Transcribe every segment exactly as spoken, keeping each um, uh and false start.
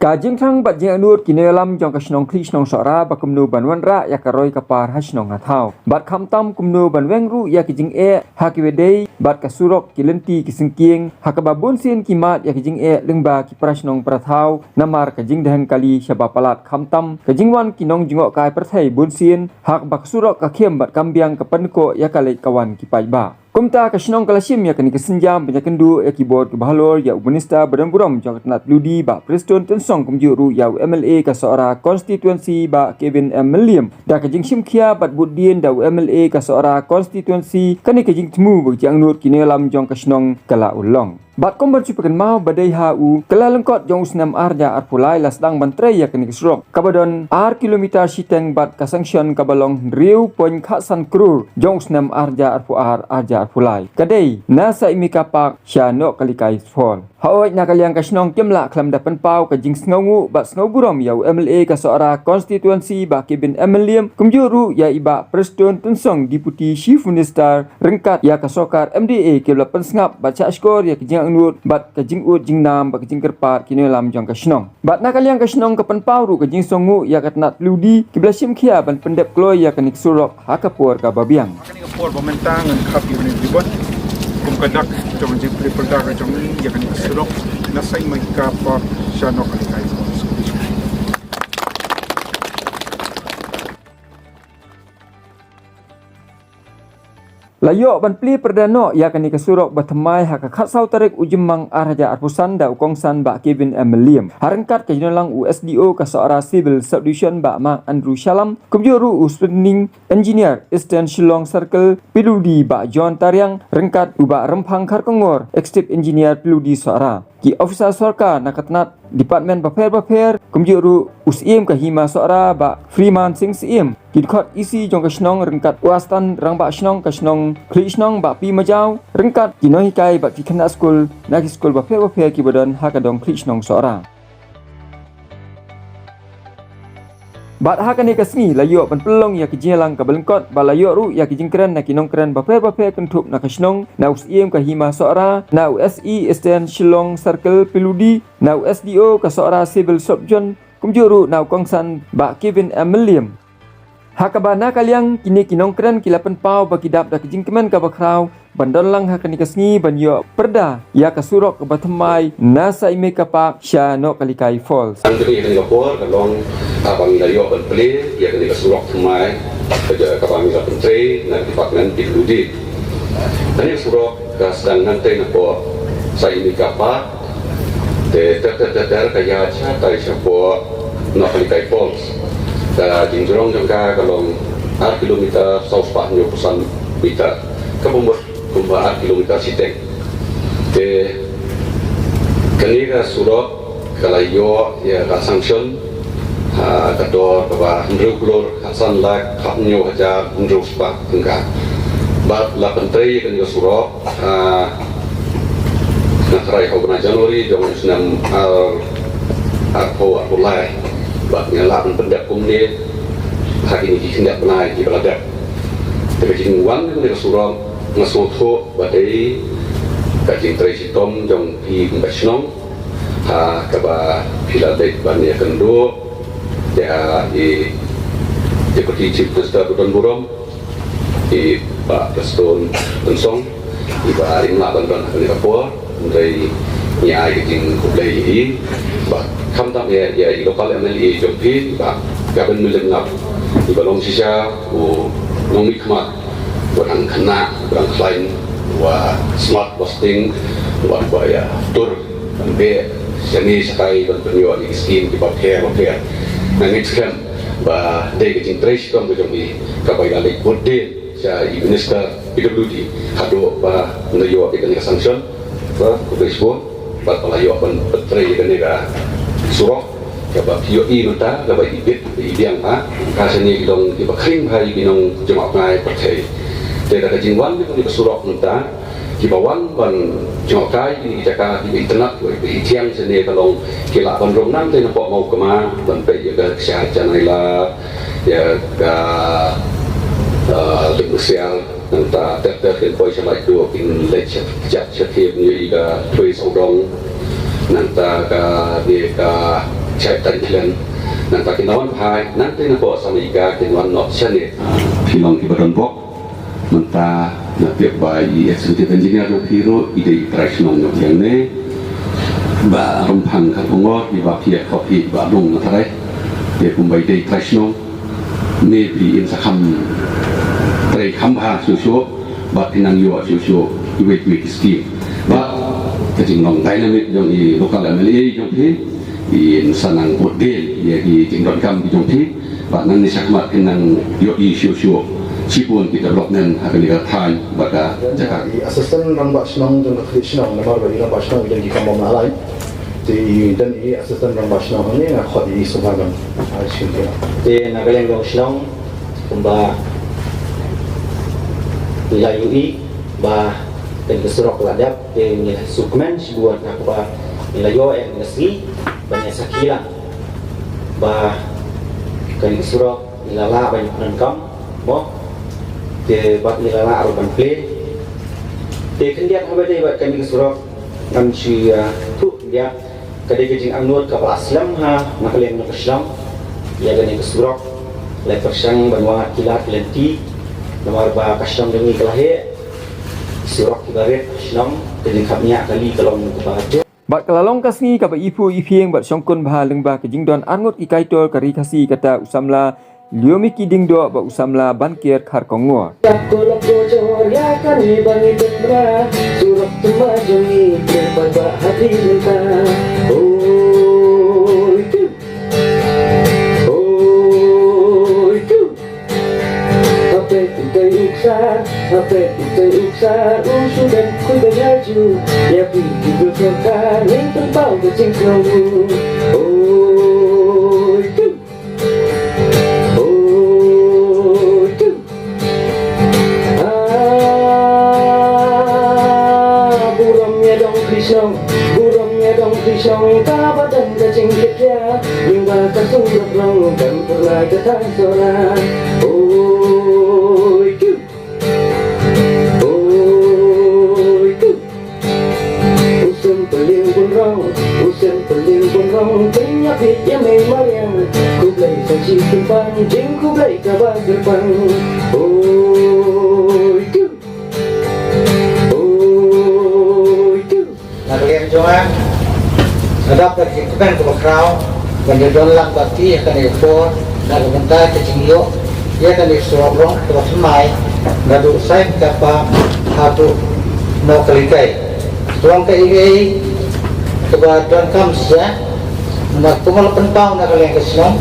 Ka jingthrang bad jingangnud ki nongïalam jong ka shnong Khliehshnong Sohra ba kumno ban wanrah ïa ka roi ka par ha shnong ha thaw. Bad khamtam kumno ban weng ruh ïa ki jingeh ha kiwei de bad ka surok ki lynti ki syngkien ha kaba bunsien ki mad ïa ki jingeh lyngba ki para shnong para thaw namar ka jingdheng kali shaba palat khamtam ka jingwan ki nongjngohkai pyrthei bunsien ha kaba ka surok ka khim bad kam biang ka pynkoh ïa ka leit ka wan ki paidbah. Kumta ka shnong ka la shim ïa kane ka sienjam ban ïakynduh ïa ki bor kiba halor ïa u Minister ba don burom jong ka tnat phylliew deed Bah Prestone Tynsong kumjuh ruh ïa u M L A ka Sohra Constituency Bah Kevin M Mylliem. Da ka jingshim khia bad bud dien da u M L A ka Sohra Constituency kane ka jingthmu ba ka jingangnud ki nongïalam jong ka shnong ka la urlong. Bad kum ban shu pynkynmaw ba dei ha u kyllalyngkot jong u snem ar hajar arphew lai la sdang ban trei ïa kane ka surok kaba don ar kilometer shiteng bad ka sanction kaba long hynriew point khatsan klur jong u snem ar hajar arphew ar ar hajar arphew lai. Ka dei na Saimika Park sha Nohkalikai Falls. Hooid na ka liang ka shnong kim lah khlem da pynpaw ka jingsngewnguh bad sngewburom ïa u M L A ka Sohra Constituency Bah Kevin M Mylliem kumjuh ruh ïa i Bah Prestone Tynsong Deputy Chief Minister ryngkat ïa ka sorkar M D A kiba la pynsngap bad shahshkor ïa ka jingangnud bad ka jingud jingnam bad ka jingkyrpad ki nongïalam jong ka shnong. Bad na ka liang ka shnong ka pynpaw ruh ka jingsngewnguh ïa ka tnat phylliew deed kiba la shim khia ban pyndep kloi ïa kane ka surok ha ka por kaba biang. Kane ka por ba mynta ngan khap ïa une u ribbon kum ka dak jong ka jingplie pyrda ka jong ngi ïa kane ka surok na Saimika Park sha Nohkalikai Falls. La ïoh ban plie pyrda noh ïa kane ka surok ba thymmai ha ka khatsaw tarik u Jymmang ar hajar arphew san da u kongsan Bah Kevin M Mylliem ha ryngkat ka jingïalang u S D O ka Sohra Civil Subdivision Bah Mark Andrew Shallam kumjuh ruh u Superintending Engineer Eastern Shillong Circle P W D Bah John Tariang ryngkat u Bah Rymphang Kharkongor Executive Engineer P W D Sohra. Ki officer sorkar na ka tnat department bapher bapher kumjuh ruh u Syiem ka Hima Sohra Bah Freeman Singh Syiem, ki dkhot E C jong ka shnong ryngkat u Assistant Rangbah Shnong ka shnong Khliehshnong Bah P Majaw ryngkat ki nonghikai bad ki khynnah skul na ki skul bapher bapher kiba don ha ka dong Khliehshnong Sohra. Bad ha kane ka sngi la ïoh ban pynlong ïa ka jingïalang kaba lyngkot bad la ïoh ruh ïa ka jingkren na ki nongkren bapher bapher kynthup na ka shnong, na u Syiem ka Hima Sohra, na u S E Eastern Shillong Circle P W D, na u S D O ka Sohra Civil Subdivision kumjuh ruh na u kongsan Bah Kevin M Mylliem. Ha kaba na ka liang kine ki nongkren ki la pynpaw ba ki dap da ka jingkmen kaba khraw ban don lang ha kane ka sngi ban ïoh pyrda ïa ka surok kaba thymmai na Saimika Park sha Nohkalikai Falls. Tang kane ka por ka long, ah, ba ngi la ïoh ban plie ïa kane ka surok thymmai ka jong kaba ngi la pyntrei na department P W D. Kane ka surok ka sdang nangtei na pdeng Saimika Park. Te ter ter ter ter ka ïaid shatai shapoh Nohkalikai Falls. Ka jingjrong jong ka ka long ar kilometer saw spah hynñiew phew san meter. Kaba mut kumba ar kilometer shiteng. Te kane ka surok ka la ïoh ïa ka sanction ha ka dor kaba hynriew klur khatsan lak khathynñiew hajar hynriew spah tyngka. Bad la pyntrei ïa kane ka surok, ah, na ka tarik hynriew January jong u snem ar, arphew arphew lai. Bad ngi la pyn-, pyndep kumne ha kine ki khyndiat bnai kiba la dep. Te ka jingwan kane ka surok nga sngewthuh ba dei ka jingtrei shitom jong phi kum ka shnong. Ha kaba phi la dep ban ïakynduh ïa i Deputy Chief Minister ba don burom, i Bah Prestone Tynsong, iba im lah ban don ha kane ka por, hynrei ngi ai ka jingkhublei ïa i, bad khamtam ïa, ïa i local M L A jong phi, Bah Kevin Mylliem, iba long shisha u nongmihkhmat, uba dang khynnah, uba dang khlaiñ, uba smart, uba sting, uba, uba ïatur ban beh shane shatai ban pynïoh ïa ki skim kiba pher ba pher. Nga ngeit skhem ba dei ka jingtrei shitom ka jong i kaba i la leit bud dien sha i Minister P W D haduh ba la ïoh ïa kane ka sanction. Ba khublei shibun bad ba la ïoh ban pyntrei ïa kane ka surok kaba phi ïohi mynta kaba i bit i biang ha ka shane ki long kiba khring bha ïa ki nongjngohkai pyrthei. Te da ka jingwan ïa kane ka surok mynta kiba wan ban jngohkai kine ki jaka kiba itynnad, kiba ithiang shane ka long ki lah ban rung nangtei napoh Mawkma ban peit ïa ka kshaid Janaila, ïa ka, ah, Lyngngohsiar, nangta ter ter kin poi sha Laitduh kin leit sha, sha, sha thied ïa ka Thoi Sawdong, nangta ka, ïa ka Chai tan khlem nangta kin wan phai nangta na pok sama ika kin wan nok shane. Phi long kiba don bok mynta nga tip ba i executive engineer jong phi ruh i dei i trai shnong jong phi hangne. Ba Rymphang Kharkongor i ba phi ïa khot i ba long na trai. Te kumba i dei i trai shnong. Maybe in sa kham trei kham bha shuh shuh bad phin nang ïoh shuh shuh iwei pa iwei ki scheme. Bad ka jinglong dynamic jong i local M L A jong phi in sa nang bud dien ïa ki jingdonkam ki jong phi. Bad nangne shakhmat phin nang ïoh i shuh shuh shibun ki development ha kane ka thaiñ bad ka jaka. I assistant rangbah shnong jong ka khlieh shnong namar ba i rangbah shnong i don ki kam bym lah lai. Te i don i assistant rangbah shnong hangne nga khot i Subha Gam. Ai shin te. Te na ka liang jong shnong kumba ngi la ïohi ba kane ka surok la dep te ngi la sngewkmen shibun ha kaba ngi la ïoh ïa kane ka sngi ba ngi sakhi lang ba kane ka surok ngi la lah ban pyndonkam mo te bad ngi la lah ruh ban plie. Te khyndiat haba dei bad kane ka surok ngan shu ïathuh khyndiat. Ka dei ka jingangnud kaba la slem ha na ka liang jong ka shnong ïa kane ka surok. La pyrshang ban wad ki lad ki lynti namar ba ka shnong jong ngi ka la heh surok kiba rit ha shnong. Ka jingkhapngiah kali ka long kaba jur. Bad ka la long ka sngi kaba iphuh iphieng bad shongkun bha lyngba ka jingdon arngut ki kaitor ka Ri Khasi kata u samla Liomiki Diengdoh bad u samla Banker Kharkongor. Ïa ko lok ko jor ïa kane ba ngi tip bha surok tymmen jong ngi tip bha ba ha phi mynta. Oi tu, oi tu. Ha peit u tei u ksar, ha peit u tei u ksar, u shu dep khuid da laju. Ïa phi ki briew sorkar, ngin pynpaw ka jingkhlong. Oi tu. Oi tu. Ah, burom ïa dong Krishnong, burom ïa dong Krishnong, kaba don ka jingkit ïa, lyngba ka sum Raplong, kan pyrnai ka thaiñ Sohra. Oi tu. Oi tu. U Sem Pynlong Bunrong, u Sem Pynlong Bunrong, pynïap ïa mei mariang. Khublei sa shi kyrpang, jingkhublei kaba kyrpang. Oi tu. Oi tu. Na ka liang jong nga, nga dap da ka jingkmen kaba khraw ban ïadon lang bad phi ha kane ka por na ka bynta ka jingïoh ïa kane ka surok rong kaba thymmai naduh Saitjaiñtia haduh Mawkalikai. Ka long kaei kaei kaba donkam shisha namar kumba la pynpaw na ka liang ka shnong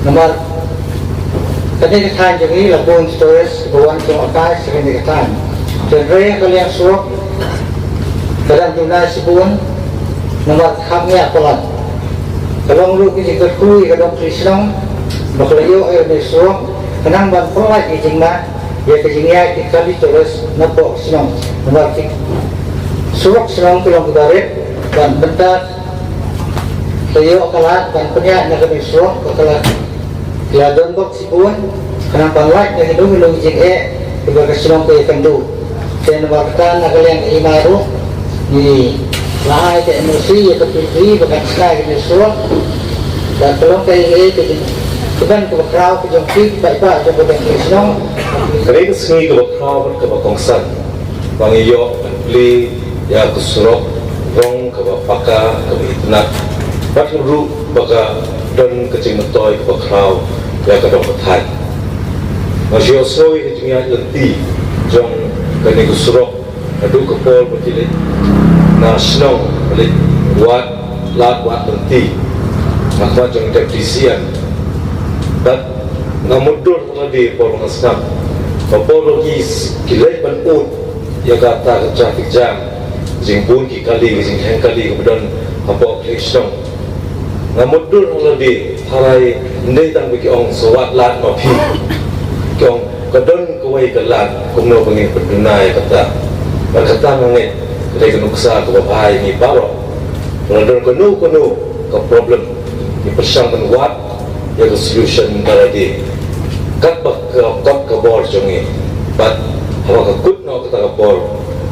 namar kane ka thaiñ jong ngi la bun tourist ba wan jngoh kai sha kane ka thaiñ. Hynrei ka liang surok ka dang duna shibun namar ka khapngiah palat. Ka long ruh ka jingkyrkhu ïa ka dong khlieh shnong ba ka la ïoh ïa kane ka surok khnang ban pynlait ïa ka jingma ïa ka jingïaid ki kali tourist napoh shnong. Namar ki surok shnong ki long kiba rit ban bynta ka ïoh ka lad ban pynïaid na kane ka surok ka la, ka la don bok shibun khnang ban lait na kino kino ki jingeh kiba ka shnong ka ïakynduh. Te namar kata na ka liang ka hima ruh ngi la ai ka N O C ïa ka P D ba kan shna ïa kane ka surok. Bad ka long kaei kaei ka jingkmen kaba khraw ka jong phi paidbah jong ka dong ka shnong. Ka dei ka sngi kaba khraw bad kaba kongsan ba ngi ïoh ban plie ïa ka surok rong kaba paka kaba itynnat bad ruh ba ka don ka jingmyntoi kaba khraw ïa ka dong ka thaiñ. Nga shu ïohsngew ïa ka jingïaid lynti jong kane ka surok naduh ka por ba ki leit na shnong, ba leit wad lad wad lynti ha khmat jong ka Deputy C M. Bad nga mutdur ha lade por ba nga sngap ba por ba ki, ki leit ban ud ïa kata ka traffic jam, ka jingbun ki kali, ka jingheng kali kaba don hapoh ka shnong. Nga mutdur ha lade, tharai ym dei tang ba ki ong sa wad lad ma phi. Ki ong ka don kawei ka lad kumno ba ngin pynduna ïa kata. Bad kata nga ngeit ka dei ka nuksa kaba bha ïa ngi baroh. Lada don kano kano ka problem, ngi pyrshang ban wad ïa ka solution da lade katba ka kot ka bor jong ngi. Bad haba ka kut noh kata ka bor,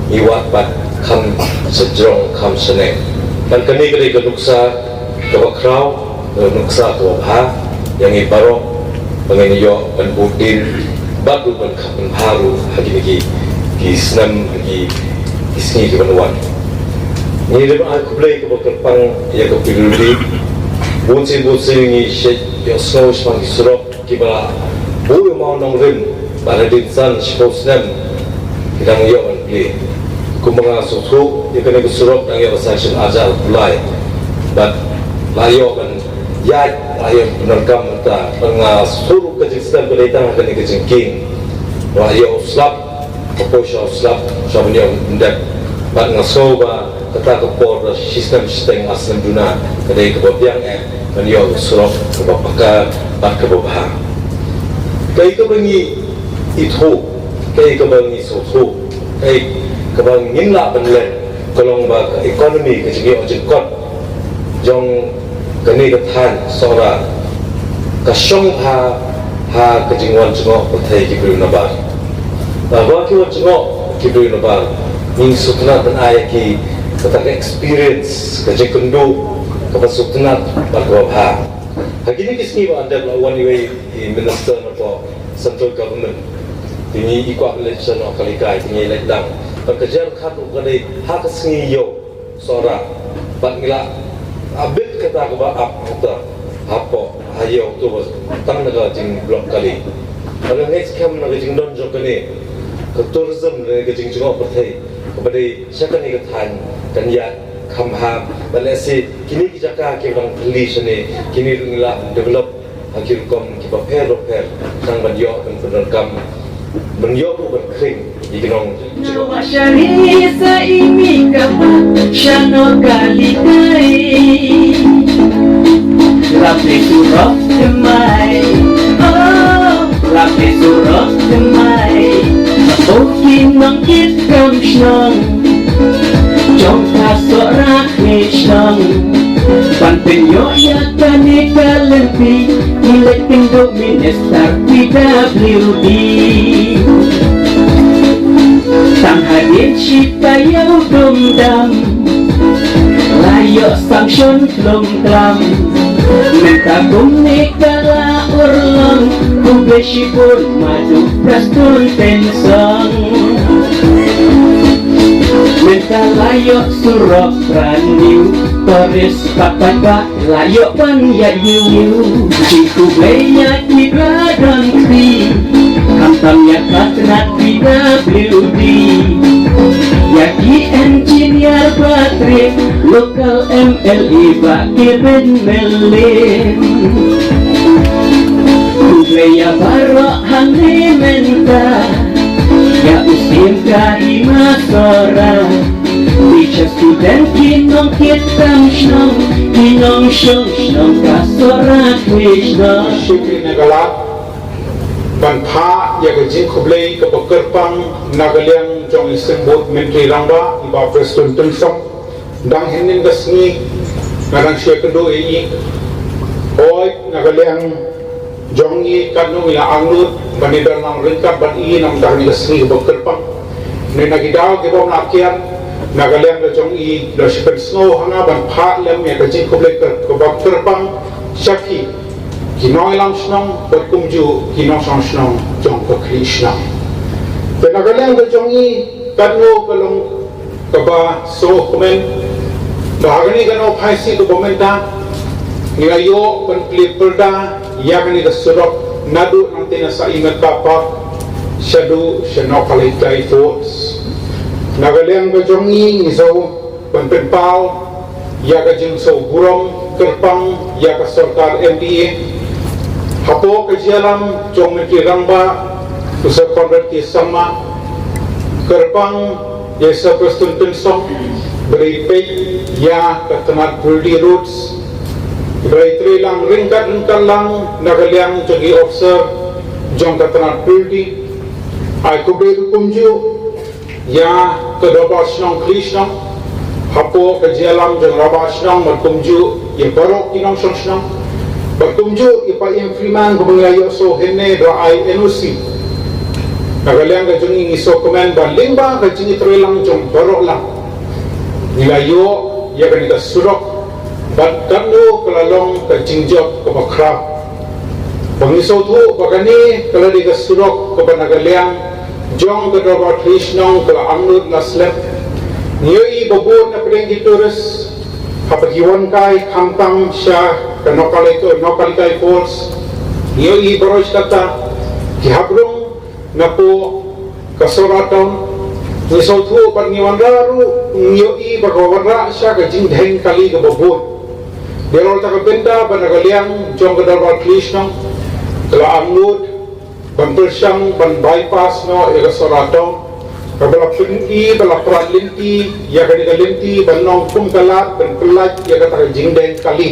ngi wad bad kham shajrong kham shane. Bad kane ka dei ka nuksa kaba khraw Nuksa kaba bha ïa ngi baroh ba ngin ïoh ban bud dien bad ruh ban kham bha ruh ha kine ki, ki snem, ha ki, ki sngi ki ban wan. Ngi ruh ai khublei kaba kyrpang ïa ka P W D. Bun sien bun sien ngi shait ïohsngew shaphang ki surok kiba buh ïa u maw nongrim bad hadien san shiphew snem ki dang ïoh ban plie. Kumba nga sngewthuh ïa kane ka surok dang ïoh ban sanction arhajar arphew lai bad la ïoh ban ïaid, la ïoh ban pyndonkam mynta. Bad nga sngewthuh ruh ka jingsdang ka dei tang ha kane ka jingkieng, la ïoh slap, ka poi sha slap, sha ban ïoh ban dep. Bad nga sngew ba kata ka por da shisnem shiteng arsnem duna ka dei kaba biang eh ban ïoh ka surok kaba paka bad kaba bha. Kaei kaba ngi ithuh, kaei kaba ngi sngewthuh, kaei kaba ngin lah ban leh ka long ba ka economy, ka jingïoh jingkot jong kane ka thaiñ Sohra ka shong ha, ha ka jingwan jngoh pyrthei ki briew nabar. Ba, ba ki wan jngoh ki briew nabar, ngi sngewtynnat ban ai ïa ki kata ka experience, ka jingkynduh kaba sngewtynnat bad kaba bha. Ha kine ki sngi ba la dep la wan iwei i minister na ka central government. Te ngi i kwah ban leit sha Nohkalikai, te ngi leit lang. Bad ka jingkyrkhu ka dei ha ka sngi ïew Sohra. Bad ngi la, ah, bit kata kaba ap hangta hapoh ha ïew tu ba tang na ka jingblock kali. Bad nga ngeit skhem na ka jingdon jong kane ka tourism, na ka jingjngoh pyrthei kaba dei sha kane ka thaiñ kan ïaid kham bha. Bad lehse kine ki jaka kiba dang thylli shane, kine ruh ngi lah develop ha ki rukom kiba pher bapher, tang ban ïoh ban pyndonkam, ban ïoh ruh ban khring ïa ki nong. Nawa shari sa imi kapa sha Nohkalikai. Lapi surok thymmai, oh, lapi surok thymmai. Oh, ki nongkit kam shnong, jong ka Sohra Khriew shnong. Ban pynïoh ïa kane ka lynti, ngi leit kynduh Minister P W D. Tang hadien shi taïew dum dam, la ïoh sanction lum klam. Mynta kumne ka la urlong, khublei shibun Maduh Prestone Tynsong. Mynta la ïoh surok brand new, tourist pat pat ba la ïoh ban ïaid ñiew. Jingkhublei ïa ki ba don kti, khamtam ïa ka tnat P W D, ïa ki engineer ba trei, local M L A Bah Kevin Melim. Khublei ïa baroh hangne mynta, ïa u Syiem ka Hima Sohra. Teacher, student, ki nongkit kam shnong, ki nongshong shnong ka Sohra Khriew shnong. Shukri Nagaland, ban phah ïa ka jingkhublei kaba kyrpang na ka liang jong i Symbud Myntri Rangbah, i Bah Prestone Tynsong. Dang hynnin ka sngi nga dang shu ïakynduh ïa i. Hooid, na ka liang jong ngi katno ngi la angnud ban ïadon lang ryngkat bad i na ka bynta kane ka sngi kaba kyrpang. Ne na ki daw kiba ym lah kiar, na ka liang ka jong i la shu pynsngew ha nga ban phah lem ïa ka jingkhublei kaba kyrpang sha ki, ki nongïalam shnong bad kumjuh ki nongshong shnong jong ka Khlieh Shnong. Te na ka liang ka jong i, katno ka long kaba sngewkmen ba ha kane ka nongphai sih kaba mynta ngi la ïoh ban plie pyrda ïa kane ka surok naduh nangta na Sahyamit Car Park shaduh sha Nohkalikai Forts. Na ka liang ka jong ngi, ngi shu ban pynpaw ïa ka jingsngewburom kyrpang ïa ka sorkar M D A hapoh ka jingïalam jong Myntri Rangbah u Sir Conrad K Sangma, kyrpang ïa Sir Prestone Tynsong, ba dei peit ïa ka tnat Priority Roads, ba dei trei lang ryngkat ryngkat lang na ka liang jong ki officer jong ka tnat Priority. Ai khublei ruh kumjuh ïa ka Dorbar Shnong Khlieh Shnong hapoh ka jingïalam jong Dorbar Shnong bad kumjuh ïa baroh ki nongshong shnong bad kumjuh ïa Pa Ian Freeman kaba ngi la ïohsngew hynne ba la ai N O C. Na ka liang ka jong ngi, ngi sngewkmen ba lyngba ka jingïatreilang jong baroh lang ngi la ïoh ïa kane ka surok Bad katno ka la long ka jingjop kaba khraw. Ba ngi sngewthuh ba kane ka la dei ka surok kaba na ka liang jong ka dorbar khlieh shnong ka la angnud la slem. Ngi ïohi ba bun na pdeng ki tourist haba ki wan kai khamtam sha ka Nohkalikai, Nohkalikai Falls. Ngi ïohi baroh shi katta ki hap rung napoh ka Sohra Town. Ngi sngewthuh bad ngi wanrah ruh, ngi ïohi ba ka wanrah sha ka jingdheng kali kaba bun. Dei halor kata ka bynta ba na ka liang jong ka dorbar khlieh shnong ka la angnud ban pyrshang ban bypass noh ïa ka Sohra Town, kaba la pyni ba la prat lynti ïa kane ka lynti ban long kum ka lad ban pyllait ïa kata ka jingdheng kali.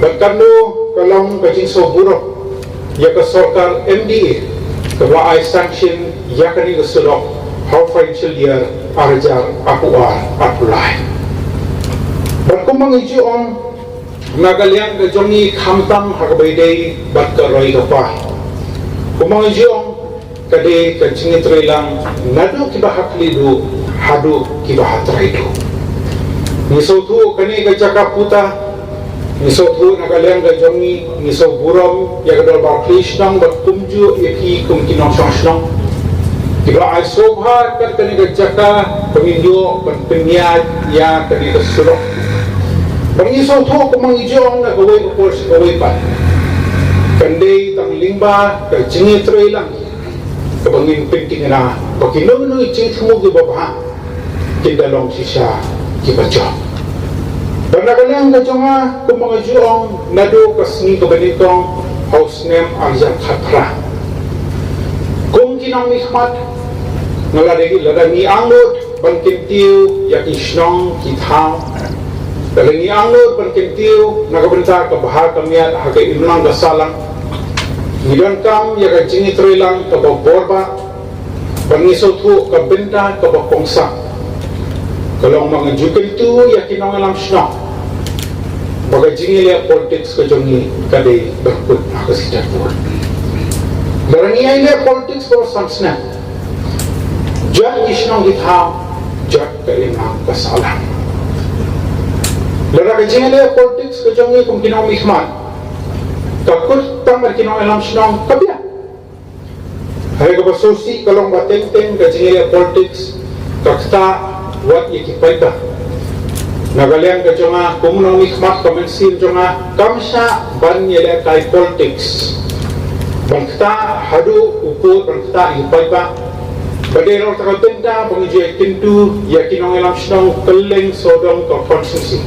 Bad katno ka long ka jingsngewburom ïa ka sorkar M D A kaba la ai sanction ïa kane ka surok ha u financial year ar hajar arphew ar arphew lai. Bad kumba ngi ju ong, na ka liang ka jong ngi khamtam ha kaba ïadei bad ka roi ka par, kumba ngi ju ong, ka dei ka jingïatreilang naduh kiba ha khlieh duh haduh kiba ha trai duh. Ngi sngewthuh kane ka jaka puta, ngi sngewthuh na ka liang ka jong ngi, ngi sngewburom ïa ka dorbar khlieh shnong bad kumjuh ïa ki kum ki nongshong shnong kiba la ai sngewbha kat kane ka jaka ba ngin ïoh ban pynïaid ïa kane ka surok. Bad ngi sngewthuh kumba ngi ju ong na kawei ka por sha kawei pat, kan dei tang lyngba ka jingïatreilang kaba ngin pynthikna ba kino kino ki jingthmu kiba bha kin da long shisha kiba jop. Bad na ka liang ka jong nga, kumba nga ju ong naduh ka sngi kaba nyngkong ha u snem ar hajar khatphra, kum ki nongmihkhmat, nga la dei, lada ngi angnud ban kyntiew ïa ki shnong ki thaw, lada ngi angnud ban kyntiew na ka bynta ka bha ka miat ha ka imlang ka sahlang, ngi donkam ïa ka jingïatreilang kaba bor bha. Bad ngi sngewthuh ka bynta kaba kongsan ka long ba ngi ju kyntu ïa ki nongïalam shnong ba ka jingïaleh politics ka jong ngi ka dei ban kut ha ka siteng. Lada ngi ïaleh politics baroh san snem, jot ki shnong ki thaw, jot ka imlang ka sahlang. Lada ka jingïaleh politics ka jong ngi kum ki nongmihkhmat ka kut tang bad ki nongïalam shnong, ka biang. Hynrei kaba sngewsih ka long ba teng teng ka jingïaleh politics ka ktah wat ïa ki paidbah. Na ka liang ka jong nga kum u nongmihkhmat, ka mynsiem jong nga kam shah ban ïalehkai politics ban ktah haduh u pud ban ktah ïa ki paidbah. Ba dei halor kata ka bynta ba ngi ju ïakyntu ïa ki nongïalam shnong kylleng sawdong ka constituency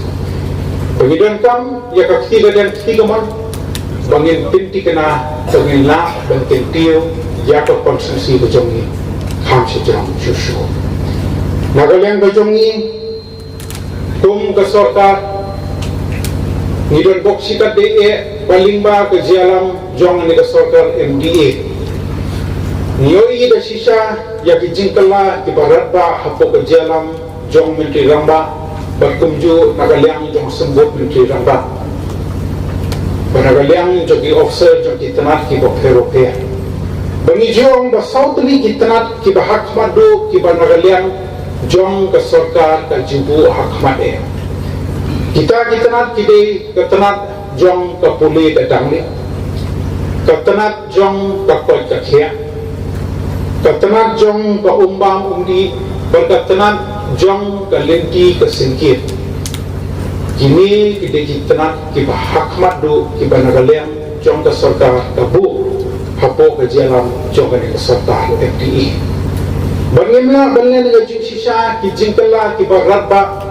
ba ngi donkam ïa ka kti kadiang kti kamon ba ngin pynthikna, ba ngin lah ban kyntiew ïa ka constituency ka jong ngi kham shajrong shuh shuh. Na ka liang ka jong ngi kum ka sorkar, ngi don bok shi katdei eh ba lyngba ka jingïalam jong kane ka sorkar M D A, ngi ïohi da shisha ïa ki jingkylla kiba radbah hapoh ka jingïalam jong Myntri Rangbah bad kumjuh na ka liang jong Symbud Myntri Rangbah bad na ka liang jong ki officer jong ki tnat kiba pher bapher. Ba ngi ju ong ba saw tylli ki tnat kiba ha khmat duh kiba na ka liang jong ka sorkar ka ju buh ha khmat eh. Kita ki tnat ki dei ka tnat jong ka pule ka danglieh, ka tnat jong ka koit ka khiah, ka tnat jong ka um bam um dih bad ka tnat jong ka lynti ka syngkien. Kine ki dei ki tnat kiba ha khmat duh kiba na ka liang jong ka sorkar ka buh hapoh ka jingïalam jong kane ka sorkar M D A. Bad ngim lah ban len ka jingshisha ki jingkylla kiba radbah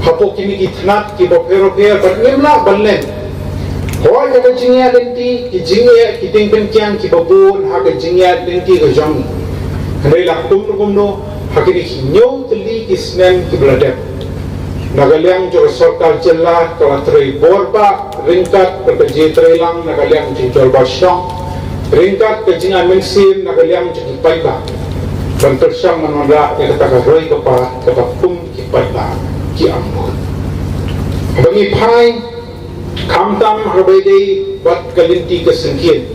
hapoh kine ki tnat kiba pher bapher, bad ngim lah ban len hooid ïa ka jingeh lynti, ki jingeh ki dieng pynkiang kiba bun ha ka jingeh lynti ka jong ngi. Hynrei la kumno kumno ha kine ki hynñiew tylli ki snem kiba la dep, na ka liang jong ka sorkar jylla ka la trei bor bha ryngkat bad ka jingtreilang na ka liang jong ki jolbarshnong, ryngkat ka jingai mynsiem na ka liang jong ki paidbah ban pyrshang ban wanrah ïa kata ka roi ka par kaba kum ki paidbah ki angnud. Haba ngi phai khamtam ha kaba ïadei bad ka lynti ka syngkien,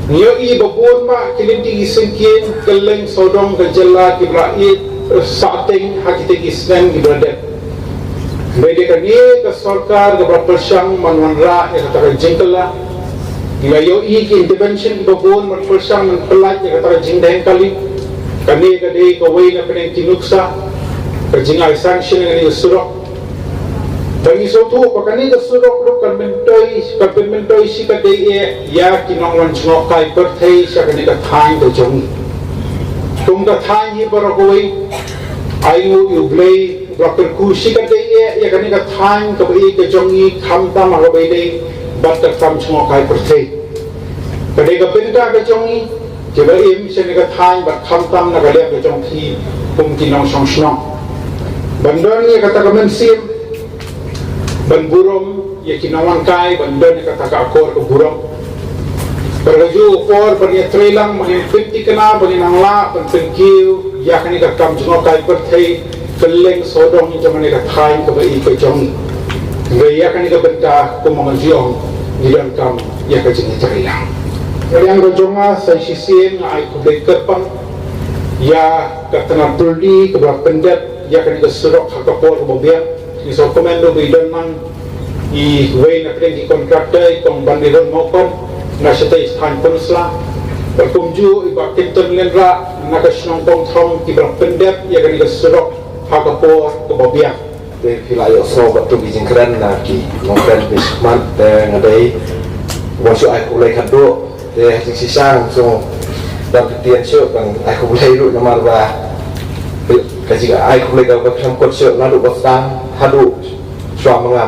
ngi ïohi ba bun bah ki lynti ki syngkien kylleng sawdong ka jylla kiba la ïeit sahteng ha kitei ki snem kiba la dep. Hynrei dei kane ka sorkar kaba la pyrshang ban wanrah ïa kata ka jingkylla. Ngi la ïohi ki intervention kiba bun ban pyrshang ban pyllait ïa kata ka jingdheng kali. Kane ka dei kawei na pdeng ki nuksa ka jingai sanction ïa kane ka surok. Ba ngi sngewthuh ba kane ka surok ruh kan myntoi, kan pynmyntoi shikatdei eh ïa ki nongwan jngohkai pyrthei sha kane ka thaiñ ka jong ngi. Kum ka thaiñ hi baroh kawei, ai nguh ïa U Blei ba la kyrkhu shikatdei eh ïa kane ka thaiñ kaba ïeit ka jong ngi, khamtam ha kaba ïadei bad ka kam jngohkai pyrthei. Ka dei ka bynta ka jong ngi kiba im sha kane ka thaiñ bad khamtam na ka liang ka jong phi kum ki nongshong shnong. Ban don ïa kata ka mynsiem ban burom ïa ki nongwan kai, ban don ïa kata ka akor ka burom. Bad kajuh ka por ban ïatreilang, ban ïa pynthikna, ban ïa nang lah ban pynkiew ïa kane ka kam jngohkai pyrthei kylleng sawdong jong kane ka thaiñ kaba ïeit ka jong ngi. Hynrei ïa kane ka bynta, kum ma nga jong, ngi donkam ïa ka jingïatreilang. Ka liang ka jong nga, sa shisien nga ai khublei kyrpang ïa ka tnat pyrdi kaba la pyndep ïa kane ka surok ha ka por kaba biang. Ngi sngewkmen ruh ba i don lang iwei na pdeng ki kontraktor, i Kong Bandiron Mawkon na shatei thaiñ Pynursla, bad kumjuh i Bah Clinton Lyngdoh na ka shnong Kongthom, kiba la pyndep ïa kane ka surok ha ka por kaba biang. Te phi la ïohsngew bad tu ki jingkren na ki nongkren phi sngewmat, te nga dei ban shu ai khublei khatduh. Te ha jingshisha nga shu dang ktien shuh ban ai khublei ruh namar ba ka jing ai khublei kaba khlem kut shuh naduh ba sdang haduh shuwa ma nga.